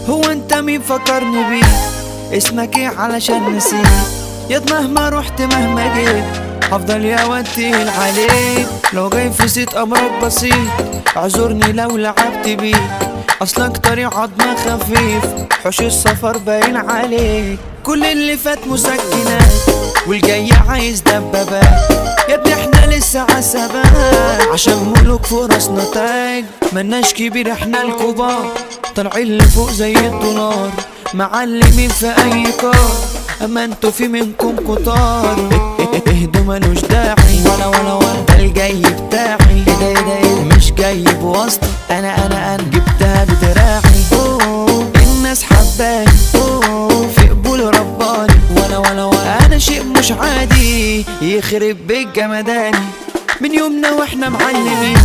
هو انت مين فكرني بيه؟ اسمك ايه علشان نسيت؟ ياض مهما رحت مهما جيت هفضل يا واد تقيل عليك. لو جاي في صيت امرك بسيط، اعذرني لو لعبت بيك، اصلك طريق عضمه خفيف، حوش السفر باين عليك. كل اللي فات مسكنات والجاي عايز دبابات، يا ابني احنا لسه عالثبات، عشان ملوك فوق راسنا تاج، ملناش كبير احنا الكبار، طالعين لفوق زي الدولار، معلمين في اي كار، اما انتوا في منكم كتار. اهدوا ملوش داعي ولا ولا ولا، ده الجاي بتاعي، ايه ده ايه ده ايه ده؟ مش جاي بواسطة، انا انا انا جبتها بدراعي. الناس حباني في قبول رباني، ولا ولا ولا انا شيء مش عادي، يخرب بيت جمداني، من يومنا واحنا معلمين.